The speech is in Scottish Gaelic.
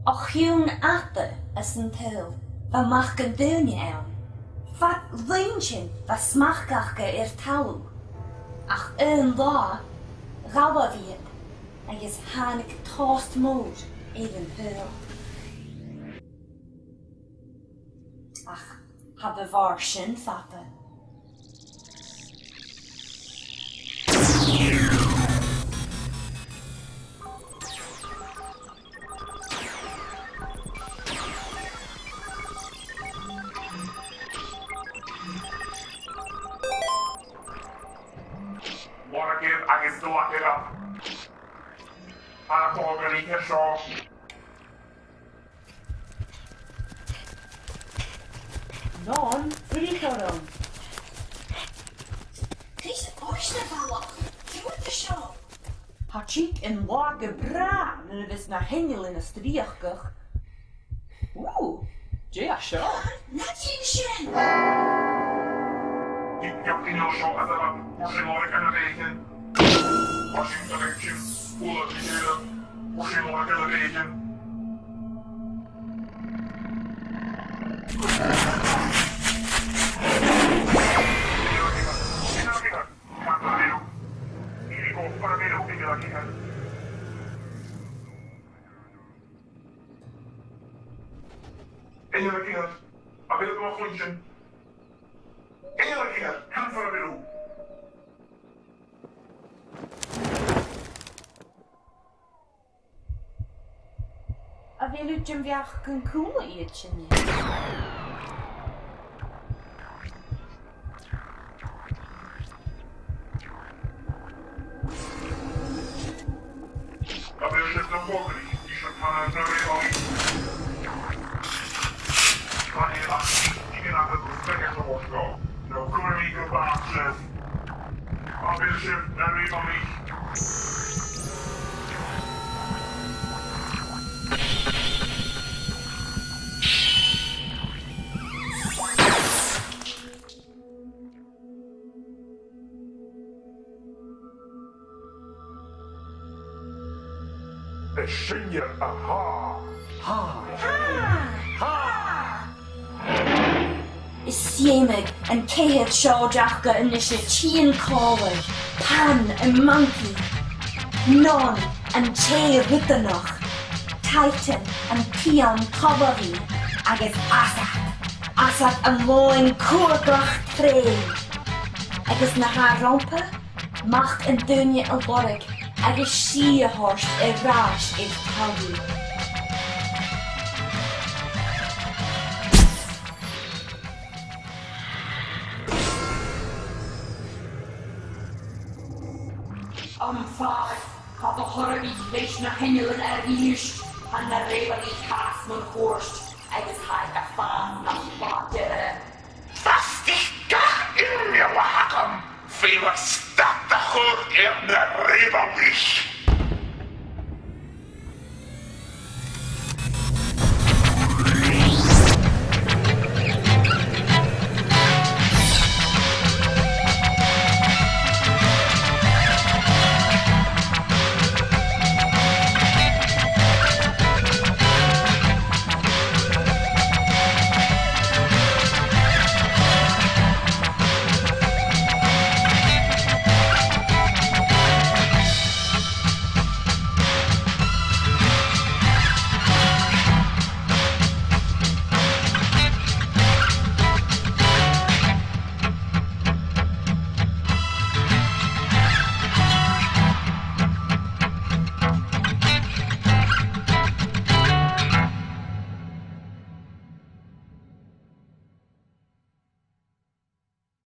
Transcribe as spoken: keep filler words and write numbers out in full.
O chionn fhada anns an t-saoghal, bha mac an duine ann. Fad linntean bha smachd aca air talamh. Ach aon latha, dh'fhalbh iad, agus thàinig tost mòr air an t-saoghal. Ach cha bu mhòr sin fada. Lorgaibh agus glacadh am. Tha na fònaichean seo. Nan, fuirich orm. Cò ris a bheil sibh a' falbh? Cò tha seo? Tha tig an latha gu bràth nuair a bhios na h-innealan a' strìochdachadh. Ù, dè tha seo? Na dèan sin! Thig beachd an inneal seo às an lab, bheir sinn lorg air na bèicean. Tha sinn a' leantainn, uile ri chèile, bheir sinn lorg air na bèicean. Inneal a' Ghinealaich, a bheil thu a' cluinntinn? Inneal a' Ghinealaich, can far a bheil thu? A bheil thu den bheachd gun cuala iad sinne? A bheil sibh na b' òige ri seo, tha na rèibheallaich? Chan eil ach tig an ath gu feirge sa bhosca. No cuiridh mi gu bàs sibh. A bheil sibh na rèibheallaich? Is sinne a tha. Tha. Tha. Tha. Is feumaidh an ceithir seo a dh'fheuchainn a-nis a' tighinn còmhla, Pan an Monkey, Nan an tè rudanach, Titan an peann talmhainn, agus Assad, Assad an leòmhann cuargach treun. Agus na tha romhpa? Mac an duine a lorg agus sìth a thoirt air ais air talamh. Am faic, cha do chuir mi leis na h-innealan a-rithist, tha na rèibheallaich fhathast mun cuairt, agus tha iad a' fàs nas fhaide. Bheartaich gach inneal a th' agam, feumaidh